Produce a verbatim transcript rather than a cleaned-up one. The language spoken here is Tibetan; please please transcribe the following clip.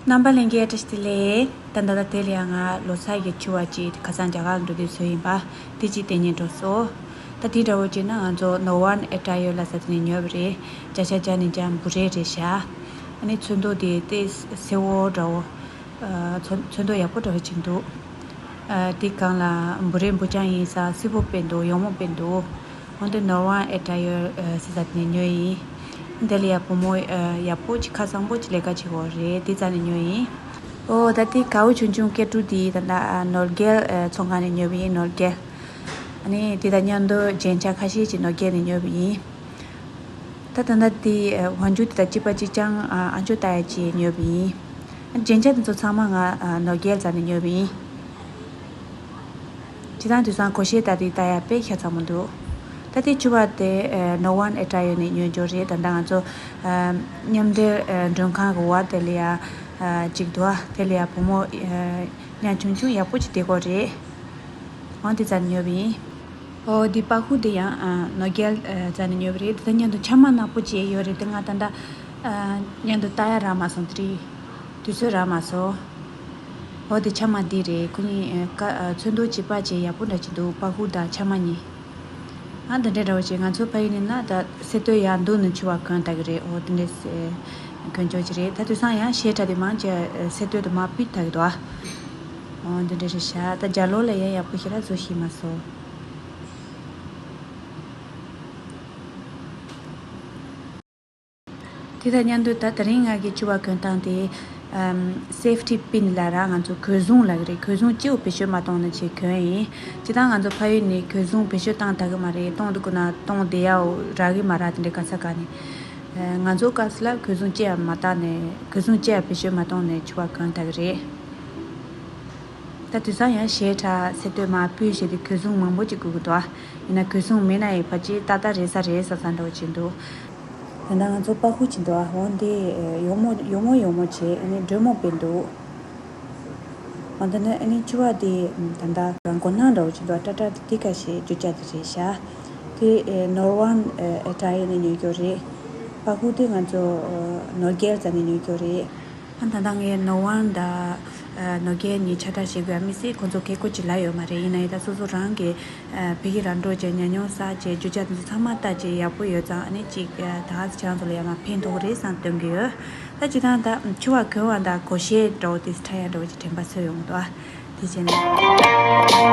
རྣམ་པ་ལྷན་རྒྱས་བཀྲ་ཤིས་བདེ་ལེགས། ད་ད་ད་དེ་ལ་ཡང་ང་ལོ་གསར་གྱི་ཕྱུ་པ་ཅིག་ཁ་སང་རྒྱ་གར་ལ་འགྲོ་དུས་བཟོས་ཡིན་པ། དེ་ཅིག་དེ་ཉིད་འགྲོ་སོང་། ད་དེ་འདྲ་བོ་ཅིག་ན་ང་ཚོ་ནོ་ཝན་ཨེ་ཏྲ་ཡོ་ལ་ཟེར་དེ་ནས་ཉོས་པ་རེད། བརྒྱ་ཆ་བརྒྱ་ནས་བརྒྱ་འབུ་རེ་རེད་ཤག་ཨ་ནི་ཚོན་མདོག་དེ་ཏོག་ཙམ་སེར་པོ་འདྲ་བོ། ཨ་ཚོན་ཚོན་མདོག་ཡག་པོ་འདྲ་བོ་ཅིག་འདུག་ཨ་དེ་སྒང་ལ་འབུ་རེ་འབུ་རྐྱང་ཡིན་ས་སེར་པོ་དཔེ་འདུག་ཡོག་མོ་དཔེ་འདུག་འོན་ཏེ་ནོར་ཝན་ཨེ་ཏྲ་ཡོ་ཨ་ཟེར་ས་དེ་ནས་ཉོས་ཡིན། དེ་ལ་ཡ་བུ་མོ་ཨ་ཡག་པོ་ཅིག་ཁ་བཟང་པོ་ཅིག་ལས་ཀ་བྱེད་ཀྱི་ཡོད་རེད། དེ་རྩ་ནས་ཉོས་ཡིན། ཨོ་ད་དེ་གའུ་ཆུང་ཆུང་སྐེ་དཀྲུག་དེ་ད་ལྟ་ཨ་ནོར་རྒྱལ་ཨ་ཚོང་ཁང་ནས་ཉོས་པ་ཡིན། ནོར་རྒྱལ། ཨ་ནི་དེ་དང་མཉམ་དུ་རྒྱན་ཆ་ཁ་ཤས་ཅིག་ནོར་རྒྱལ་ནས་ཉོས་པ་ཡིན། ད་ད་ལྟ་དེ་ཨ་དབང་ཆུ་དེ་དང་གཅིག་པ་གཅིག་རྐྱང་ཨ་ཨ་མཆོག་ལྟ་ཡ་ཅིག་ཉོས་པ་ཡིན། རྒྱན་ཆ་དེ་ཚོ་ཚང་མ་ང་ཨ་ནོར་རྒྱལ་རྩ་ནས་ཉོས་པ་ཡིན། སྤྱིར་བཏང་དུས་སང་གོ་ཤེས་ལྟ་དུས་ལྟ་ཡ་དཔེ་ཤ་ཚ་མོ་འདུག་ད་ལྟའི་ཕྱུ་པ་དེ་ཨ་ནོར་ཝན་ཨེ་ཏྲ་ཡོ་ནས་ཉོས་འབྱོར་རེད། ད་ལྟ་ང་ཚོ་ཨ་མཉམ་འབྲེལ་ཨ་མགྲོན་ཁང་གི་འོག་དེ་ལ་ཡ་ཨ་གཅིག་འདུག་ཨ་དེ་ལ་ཡ་བུ་མོ་ཨ་ཉ་ཆུང་ཆུང་ཡག་པོ་ཅིག་བསྡད་ཀྱི་ཡོད་རེད། འོ་དེ་རྩ་ནས་ཉོས་པ་ཡིན། ཨོ་དེ་པག་ཧུ་དེ་ཡང་ཨ་ནོར་རྒྱལ་ཨ་རྩ་ནས་ཉོས་པ་རེད། དེ་དང་མཉམ་དུ་ཆ་མ་ནག་པོ་ཅིག་ཡོད་རེད། དེ་ང་ད་ལྟ་ཨ་མཉམ་དུ་ལྟ་ཡ་རག་མ་སོང་། དེ་རིང་དུས་ཚོད་རག་མ་སོང་། འོ་དེ་ཆ་མ་འདི་རེད། ཁོ་གཉིས་ཨ་ཀ་ཨ་ཚོན་མདོག་གཅིག་པ་ཅིག་ཡག་པོ་འདྲ་ཅིག་འདུག་པག་ཧུ་དང་ཆ་མ་གཉིས། ཨ་འདི་འདྲའི་འདྲ་བོ་ཅིག་ང་ཚོ་ཕ་ཡུལ་ནས་ན་ད་སེ་སྟོད་ཡར་མདོ་ནས་ཕྱུ་པ་གོན་ལྟ་གི་རེད། འོ་དེ་འདྲའི་སེ་གོན་ཆོག་ཅིག་རེད། ད་དུས་སང་ཡང་གཞས་འཁྲབ་དེ་མང་ཆེ་སེ་སྟོད་དུ་མར་ཕུད་ལྟ་གི་འདུག་ཨ། འོ་འདི་འདྲ་རེད་ཤག་ད་རྒྱ་ལོ་ལ་ཡང་ཡག་པོ་ཞེ་དྲག་བཟོ་ཤེས་མ་སོང་། དེ་དང་མཉམ་དུ་ད་དེ་རིང་ང་གི་ཕྱུ་པ་གོན་སྟངས་དེ་ཨམ་སེབ་ཊི་པིན་ལབ་ར། ང་ཚོ་གོས་ཟུང་ལབ་གི་རེད། གོས་ཟུང་སྤྱི་བོ་བེད་སྤྱོད་མ་གཏོང་ནས་ཅིག་གོན་ཡིན། སྤྱིར་བཏང་ང་ཚོ་ཕ་ཡུལ་ནས་གོས་ཟུང་བེད་སྤྱོད་བཏང་ད་གི་མ་རེད། གཏོང་འདུག་གོ་ན་གཏོང་བསྡད་ཡའོ་རག་གི་མ་རག་དེ་འདྲའི་ག་ས་ག་ནས། ཨ་ང་ཚོ་སྐབས་སུ་ལ་གོས་ཟུང་ཅི་ཡང་མ་བཏགས་ནས་གོས་ཟུང་ཅི་ཡང་བེད་སྤྱོད་མ་གཏོང་ནས་ཕྱུ་པ་གོན་ལྟ་གི་རེད། ད་དུས་སང་ཡང་གཞས་འཁྲབ་སེ་སྟོད་མར་ཕུད་བྱས་ཏེ་གོས་ཟུང་མང་པོ་ཅིག་དགོས་ཀྱི་འདུག་ཨ། ཡིན་ན་གོས་ཟུང་མེད་ན་ཡང་ཕལ་ཆེར་ཏག་ཏག་རེད་ས་རེད་ས་ས་འདྲ་བོ་ཅིག་འདུག་ད་ལྟ་ང་ཚོ་པག་ཧུ་ཅིག་འདུག་ཨ། འོ་འདི་ཡོག་མོ་ཡོག་མོ་ཡོག་མོ་བྱས་ཨ་ནི་སྒྲོལ་མོ་དཔེ་འདུག་འོ་ད་ནི་ཨ་ནི་ཕྱུ་པ་དེ་ད་ལྟ་རང་མགོ་ནག་འདྲ་བོ་ཅིག་འདུག་ཨ། ཏྲ་ཏྲ་དེ་དེ་ག་ཞེས་བརྗོད་བྱ་དེ་རེད་ཤག་དེ་ནོར་ཝན་ཨེ་ཏྲ་ཡོ་ནས་ཉོས་ཀྱོ་རེད། པག་ཧུ་དེ་ང་ཚོ་ནོར་རྒྱལ་རྩ་ནས་ཉོས་ཀྱོ་རེད། ཨ་ད་ལྟ་ངས་ནོར་ཝན་དང་ཨ་ནོར་རྒྱལ་གཉིས་ཆ་འདྲ་བྱེད་དགོས་ཡ་མི་སྲིད། ཁོང་ཚོ་ཁེ་ཀོ་ཅིག་ལབ་ཡོད་མ་རེད། ཡིན་ན་ཡང་ད་སོ་སོ་རང་གི་ཨ་ཕ་གི་རང་འགྲོ་བྱས་ཉམས་མྱོང་བསགས་བྱས་བརྗོད་བྱ་དེ་ཚོ་ཚང་མ་བལྟས་བྱས་ཡག་པོ་ཡོད་ཙང་ཨ་ནི་ཅིག་ཨ་ད་ཁྱེད་རང་ཚོ་ལ་ཡང་མ་ཕན་ཐོགས་རེད་བསམ་སྟོན་གི་ཡོད། ད་ཅི་ཐང་ད་ཕྱུ་པ་གོན་པ་དང་གོ་ཤེས་འདྲ་བོ་དེ་ཁྲ་ཡ་འདྲ་བོ་ཅིག་དྲན་པ་གསོས་ཡོང་འདུག་ཨ། དེ་བྱས་ནས།